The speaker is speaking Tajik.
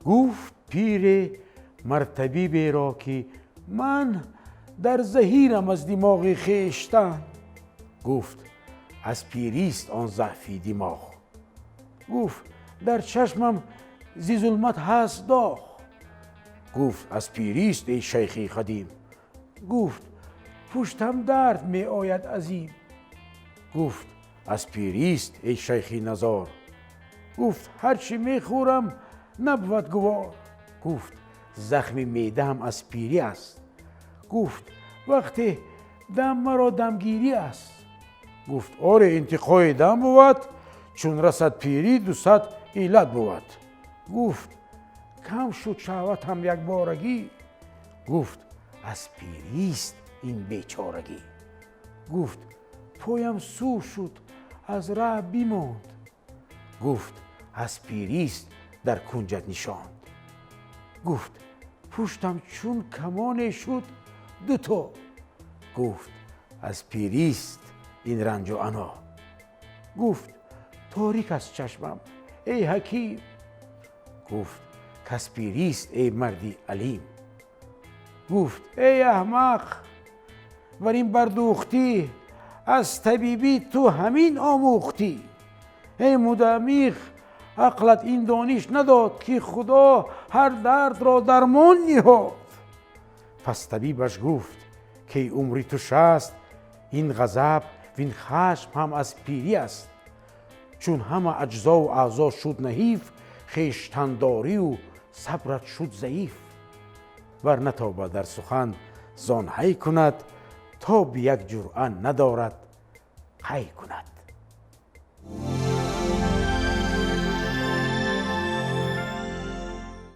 Гуфт пире мар табиберо, ки ман дар заҳирам аз димоғи хештан. Гуфт: аз пирист он заъфи димоғ. Гуфт: дар чашмам зи зулмат ҳаст доғ. Гуфт: аз пирист, эй шайхи қадим. Гуфт: пуштам дард меояд азим. Гуфт: аз пирист, эй шайхи назор. Гуфт: ҳарчи мехӯрам, набвад гувор. Гуфт: захми меъдаам аз пирӣ аст. Гуфт: вақте дам маро дамгирӣ аст. Гуфт: оре, интиқои дам бувад, чун расад пирӣ, 200 иллат бувад. Гуфт: кам шуд шаҳватам якборагӣ. Гуфт: аз пирист ин бечорагӣ. Гуфт: поям сур шуд, аз раҳ бимонд. Гуфт: аз пирист, дар кунҷат нишонд. Гуфт: пуштам чун камоне шуд дуто. Гуфт: аз пирист ин ранҷу ано. Гуфт: торик аст чашмам, эй ҳаким. Гуфт: каз пирист, эй марди алим. Гуфт: эй аҳмақ, бар ин бардӯхтӣ, аз табибӣ ту ҳамин омӯхтӣ. Эй мудамиғ, ақлат ин дониш надод, ки Худо ҳар дардро дармон ниҳод. Пас табибаш гуфт: кай умри ту 60, ин ғазаб вин хашм ҳам аз пирӣ аст. Чун ҳама аҷзову аъзо шуд наҳиф, хештандорию сабрат шуд заиф. Вар натобад дар сухан, зон ҳай кунад, то би як ҷуръа надорад, қай кунад.